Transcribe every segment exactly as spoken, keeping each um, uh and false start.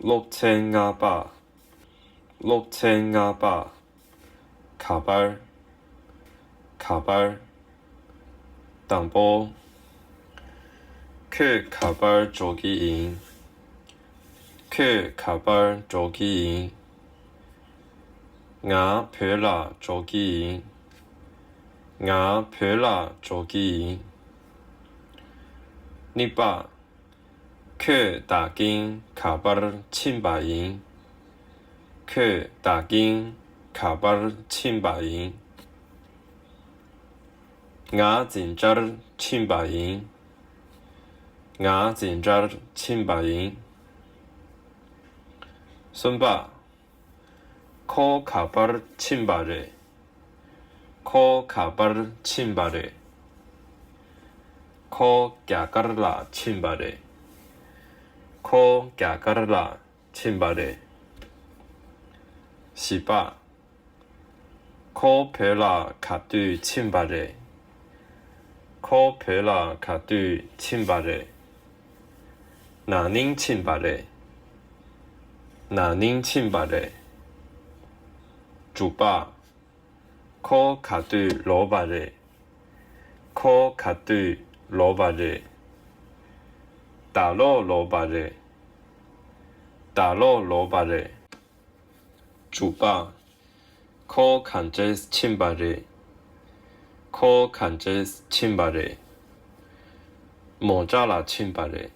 སློབ་ཚན་ལྔ་པ། སློབ་ཚན་ལྔ་པ། ཁ་པར། ཁ་པར། དང་པོ། ཁོས་ཁ་པར་འགྲོ་གི་ཡིན། ཁོས་ཁ་པར་འགྲོ་གི་ཡིན། ང་བོད་ལ་འགྲོ་གི་ཡིན། ང་བོད་ལ་འགྲོ་གི་ཡིན། གཉིས་པ། ཁོས་ད་གིན་ཁ་པར་ཕྱིན་པ་ཡིན། ཁོས་ད་གིན་ཁ་པར་ཕྱིན་པ་ཡིན། ང་འཛིན་གྲྭར་ཕྱིན་པ་ཡིན། ང་འཛིན་གྲྭར་ཕྱིན་པ་ཡིན། གསུམ་པ། ཁོ་ཁ་པར་ཕྱིན་པ་རེད། ཁོ་ཁ་པར་ཕྱིན་པ་རེད། ཁོ་རྒྱ་གར་ལ་ཕྱིན་པ་རེད། ཁོ་རྒྱ་གར་ལ་ཕྱིན་པ་རེད། བཞི་པ། ཁོ་བོད་ལ་ག་དུས་ཕྱིན་པ་རེད། ཁོ་བོད་ལ་ག་དུས་ཕྱིན་པ་རེད། ན་ནིང་ཕྱིན་པ་རེད། ན་ནིང་ཕྱིན་པ་རེད། དྲུག་པ། ཁོ་ག་དུས་ལོག་པ་རེད། ཁོ་ག་དུས་ལོག་པ་རེད། ད་ལོག་ལོག་པ་རེད། ད་ལོག་ལོག་པ་རེད། དྲུག་པ། ཁོ་ག་འདྲས་ཕྱིན་པ་རེད། ཁོ་ག་འདྲས་ཕྱིན་པ་རེད། མོ་ཊ་ལ་ཕྱིན་པ་རེད།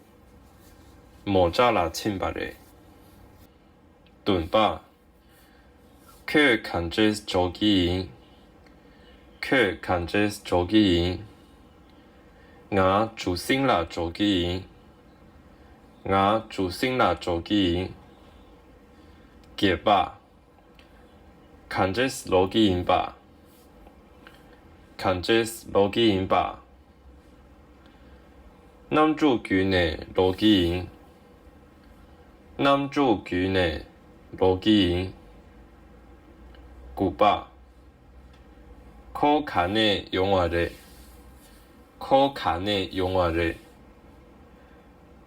མོ་ཊ་ལ་ཕྱིན་པ་རེད། བདུན་པ། ཁོས་ག་འདྲས་འགྲོ་གི་ཡིན། ཁོས་ག་འདྲས་འགྲོ་གི་ཡིན། ང་གྲུ་གཟིངས་ལ་འགྲོ་གི་ཡིན། ང་གྲུ་གཟིངས་ལ་འགྲོ་གི་ཡིན། བརྒྱད་པ། ག་འདྲས་ལོག་གི་ཡིན་པ། ག་འདྲས་ལོག་གི་ཡིན་པ། གནམ་གྲུ་བརྒྱུད་ནས་ལོག་གི་ཡིན། གནམ་གྲུ་བརྒྱུད་ནས་ལོག་གི་ཡིན། དགུ་པ། ཁོ་ག་ནས་ཡོང་བ་རེད། ཁོ་ག་ནས་ཡོང་བ་རེད།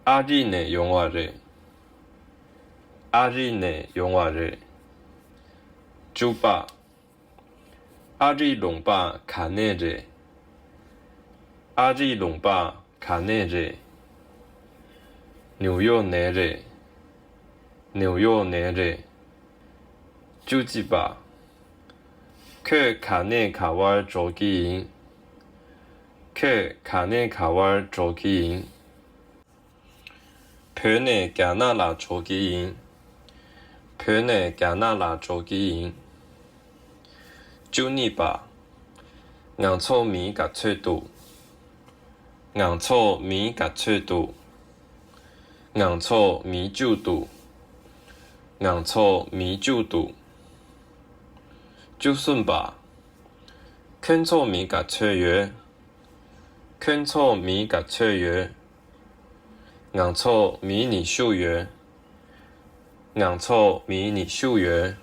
ཨ་རི་ནས་ཡོང་བ་རེད། ཨ་རི་ནས་ཡོང་བ་རེད། བཅུ་པ། ཨ་རིའི་ལུང་པ་ག་ནས་རེད། ཨ་རིའི་ལུང་པ་ག་ནས་རེད། ནིའུ་ཡོག་ནས་རེད། ནིའུ་ཡོག་ནས་རེད། བཅུ་གཅིག་པ། ཁོས་ག་ནས་ག་བར་འགྲོ་གི་ཡིན། ཁོས་ག་ནས་ག་བར་འགྲོ་གི་ཡིན། བོད་ནས་རྒྱ་ནག་ལ་འགྲོ་གི་ཡིན། བོད་ནས་རྒྱ་ནག་ལ་འགྲོ་གི་ཡིན། བཅུ་གཉིས་པ། ང་ཚོ་མི་ག་ཚོད་འདུག་ང་ཚོ་མི་ག་ཚོད་འདུག་ང་ཚོ་མི་བཅུ་འདུག་ང་ཚོ་མི་བཅུ་འདུག་བཅུ་གསུམ་པ། ཁྱོད་ཚོ་མི་ག་ཚོད་ཡོད། ཁྱོད་ཚོ་མི་ག་ཚོད་ཡོད། ང་ཚོ་མི་ཉི་ཤུ་ཡོད། ང་ཚོ་མི་ཉི་ཤུ་ཡོད།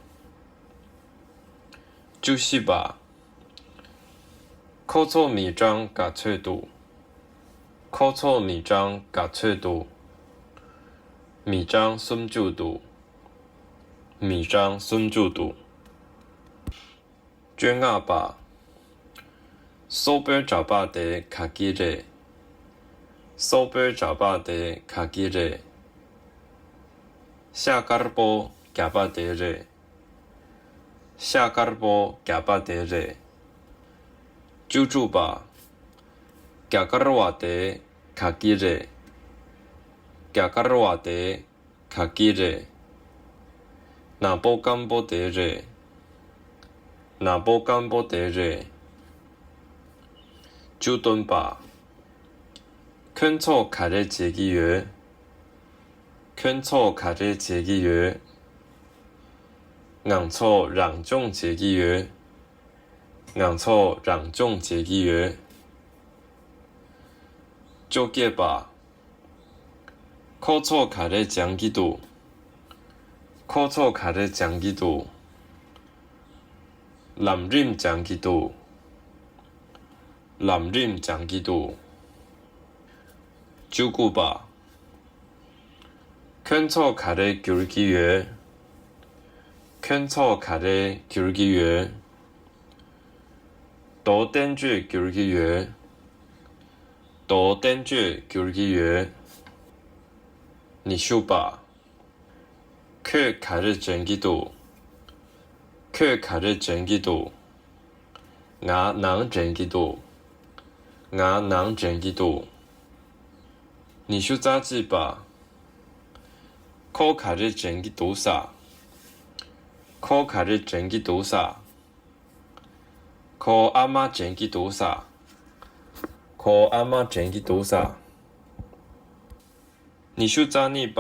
བཅུ་བཞི་པ། ཁོ་ཚོ་མི་གྲངས་ག་ཚོད་འདུག་ཁོ་ཚོ་མི་གྲངས་ག་ཚོད་འདུག་མི་གྲངས་སུམ་ཅུ་འདུག་མི་གྲངས་སུམ་ཅུ་འདུག་བཅོ་ལྔ་པ། སོག་པོའི་གྲྭ་པ་དེ་ག་གི་རེད། སོག་པོའི་གྲྭ་པ་དེ་ག་གི་རེད། ཤ་དཀར་པོ་རྒྱ་པ་དེ་རེད། ཤ་དཀར་པོ་རྒྱ་པ་དེ་རེད། བཅུ་དྲུག་པ། རྒྱ་གར་བ་དེ་ག་གི་རེད། རྒྱ་གར་བ་དེ་ག་གི་རེད། ནག་པོ་སྐམ་པོ་དེ་རེད། ནག་པོ་སྐམ་པོ་དེ་རེད། བཅུ་བདུན་པ། ཁྱོད་ཚོ་ག་རེ་བྱེད་ཀྱི་ཡོད། ཁྱོད་ཚོ་ག་རེ་བྱེད་ཀྱི་ཡོད། ང་ཚོ་རང་སྦྱོང་བྱེད་ཀྱི་ཡོད། ང་ཚོ་རང་སྦྱོང་བྱེད་ཀྱི་ཡོད། བཅོ་བརྒྱད་པ། ཁོ་ཚོ་ག་རེ་སྦྱང་གི་འདུག་ཁོ་ཚོ་ག་རེ་སྦྱང་གི་འདུག་ལམ་རིམ་སྦྱང་གི་འདུག་ལམ་རིམ་སྦྱང་གི་འདུག་བཅུ་དགུ་པ། ཁྱོད་ཚོ་ག་རེ་བསྒྱུར་གྱི་ཡོད། ཁྱོད་ཚོ་ག་རེ་བསྒྱུར་གྱི་ཡོད། རྡོ་བསྟན་བཅོས་བསྒྱུར་གྱི་ཡོད། རྡོ་བསྟན་བཅོས་བསྒྱུར་གྱི་ཡོད། ཉི་ཤུ་པ། ཁོས་ག་རེ་དྲན་གྱི་འདུག་ཁོས་ག་རེ་དྲན་གྱི་འདུག་ང་ནང་དྲན་གྱི་འདུག་ང་ནང་དྲན་གྱི་འདུག་ཉི་ཤུ་རྩ་གཅིག་པ། ཁོ་ག་རེ་དྲན་གྱི་འདུག་ས། ཁོ་ག་རེ་དྲན་གྱི་འདུག་ས། ཁོ་ཨ་མ་དྲན་གྱི་འདུག་ས། ཁོ་ཨ་མ་དྲན་གྱི་འདུག་ས། ཉི་ཤུ་རྩ་གཉིས་པ།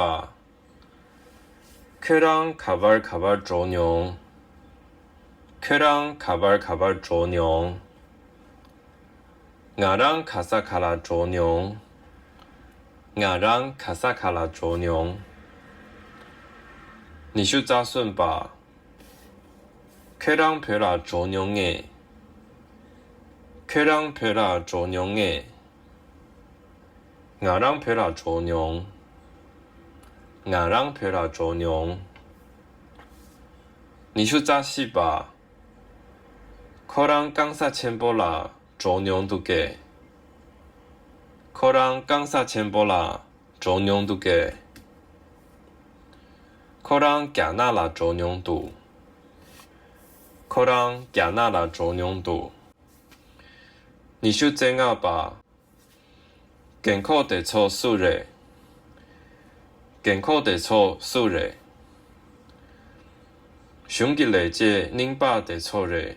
ཁྱོད་རང་ག་པར་ག་པར་འགྲོ་མྱོང་། ཁྱོད་རང་ག་པར་ག་པར་འགྲོ་མྱོང་། ང་རང་ག་ས་ག་ལ་འགྲོ་མྱོང་། ང་རང་ག་ས་ག་ལ་འགྲོ་མྱོང་། ཉི་ཤུ་རྩ་གསུམ་པ། ཁྱོད་རང་བོད་ལ་འགྲོ་མྱོང་ངེས། ཁྱོད་རང་བོད་ལ་འགྲོ་མྱོང་ངེས། ང་རང་བོད་ལ་འགྲོ་མྱོང་། ང་རང་བོད་ལ་འགྲོ་མྱོང་། ཉི་ཤུ་རྩ་བཞི་པ། ཁོ་རང་སྐམ་ས་ཆེན་པོ་ལ་འགྲོ་མྱོང་འདུག་གས། ཁོ་རང་སྐམ་ས་ཆེན་པོ་ལ་འགྲོ་མྱོང་འདུག་གས། ཁོ་རང་རྒྱ་ནག་ལ་འགྲོ་མྱོང་འདུག་ཁོ་རང་རྒྱ་ནག་ལ་འགྲོ་མྱོང་འདུག་ཉི་ཤུ་རྩ་ལྔ་པ། རྒན་འཁོགས་དེ་ཚོ་སུ་རེད། རྒན་འཁོགས་དེ་ཚོ་སུ་རེད། གཞུང་གི་ལས་བྱེད་རྙིང་པ་དེ་ཚོ་རེད།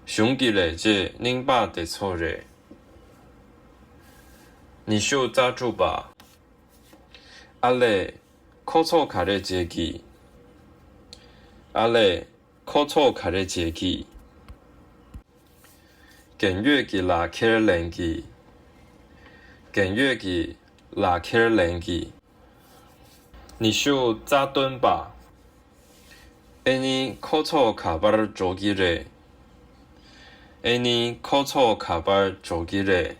གཞུང་གི་ལས་བྱེད་རྙིང་པ་དེ་ཚོ་རེད། ཉི་ཤུ་རྩ་དྲུག་པ། ཨ་ལས། ཁོ་ཚོ་ག་རེ་བྱེད་ཀྱི། ཨ་ལས། ཁོ་ཚོ་ག་རེ་བྱེད་ཀྱི། རྒན་ཡོད་ཀྱི་ལག་ཁྱེར་ལེན་གྱི། རྒན་ཡོད་ཀྱི་ལག་ཁྱེར་ལེན་གྱི། ཉི་ཤུ་རྩ་བདུན་པ། ཨེ་ནི་ཁོ་ཚོ་ག་པར་འགྲོ་གི་རེད། ཨེ་ནི་ཁོ་ཚོ་ག་པར་འགྲོ་གི་རེད།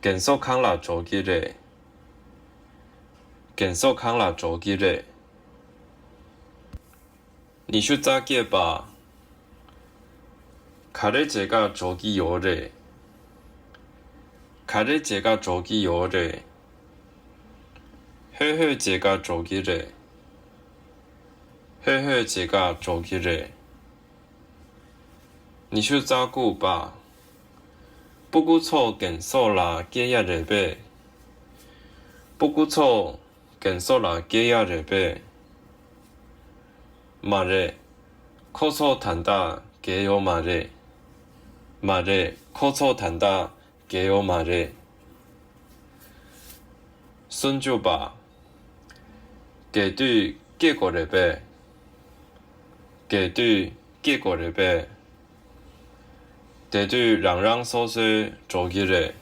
རྒན་གསོ་ཁང་ལ་འགྲོ་གི་རེད། རྒན་གསོ་ཁང་ལ་འགྲོ་གི་རེད། ཉི་ཤུ་རྩ་བརྒྱད་པ། ག་རེ་བྱེད་ག་འགྲོ་གི་ཡོད་རེད། ག་རེ་བྱེད་ག་འགྲོ་གི་ཡོད་རེད། ཧོད་ཧོད་བྱེད་ག་འགྲོ་གི་རེད། ཧོད་ཧོད་བྱེད་ག་འགྲོ་གི་རེད། ཉི་ཤུ་རྩ་དགུ་པ། སྤུ་གུ་ཚོ་རྒན་གསོ་ལ་སྐྱེལ་ཡ་རེད་པས། སྤུ་གུ་ཚོ་རྒན་གསོ་ལ་སྐྱེལ་ཡ་རེད་པས། མ་རེད། ཁོ་ཚོ་ད་ལྟ་རྒས་ཡོད་མ་རེད། མ་རེད། ཁོ་ཚོ་ད་ལྟ་རྒས་ཡོད་མ་རེད། སུམ་ཅུ་པ། རྒས་དུས་སྐྱེ་དགོས་རེད་པས། རྒས་དུས་སྐྱེ་དགོས་རེད་པས། དེ་དུས་རང་རང་སོ་སོའི་འགྲོ་གི་རེད།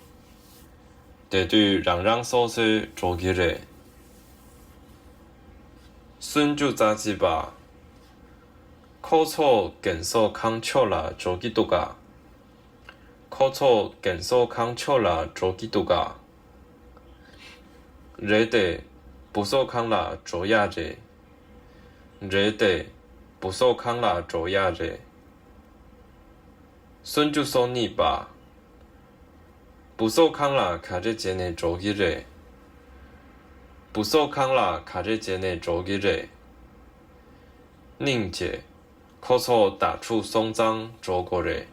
དེ་དུས་རང་རང་སོ་སོའི་འགྲོ་གི་རེད། སུམ་ཅུ་རྩ་གཅིག་པ། ཁོ་ཚོ་རྒན་གསོ་ཁང་ཕྱོགས་ལ་འགྲོ་གི་འདུག་ག་ཁོ་ཚོ་རྒན་གསོ་ཁང་ཕྱོགས་ལ་འགྲོ་གི་འདུག་ག་རེད་དེ། བུ་གསོ་ཁང་ལ་འགྲོ་ཡ་རེད། རེད་དེ། བུ་གསོ་ཁང་ལ་འགྲོ་ཡ་རེད། སུམ་ཅུ་སོ་གཉིས་པ། བུ་གསོ་ཁང་ལ་ག་རེ་བྱས་ནས་འགྲོ་གི་རེད། བུ་གསོ་ཁང་ལ་ག་རེ་བྱས་ནས་འགྲོ་གི་རེད། སྙིང་རྗེ། ཁོ་ཚོ་ད་ཕྲུག་སོང་ཙང་འགྲོ་དགོས་རེད།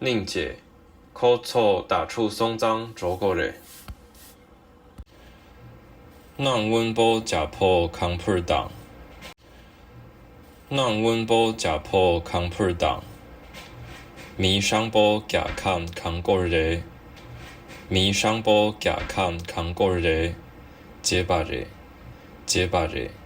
སྙིང་རྗེ། ཁོ་ཚོ་ད་ཕྲུག་སོང་ཙང་འགྲོ་དགོས་རེད། སྔགས་སྔོན་པོ་རྒྱ་ཕོ་གང་ཕུར་དང་། སྔགས་སྔོན་པོ་རྒྱ་ཕོ་གང་ཕུར་དང་། མི་ཧྲང་པོ་རྒྱ་ཁམས་གང་སྐོར་རེད། མི་ཧྲང་པོ་རྒྱ་ཁམས་གང་སྐོར་རེད། བྱས་པ་རེད། བྱས་པ་རེད།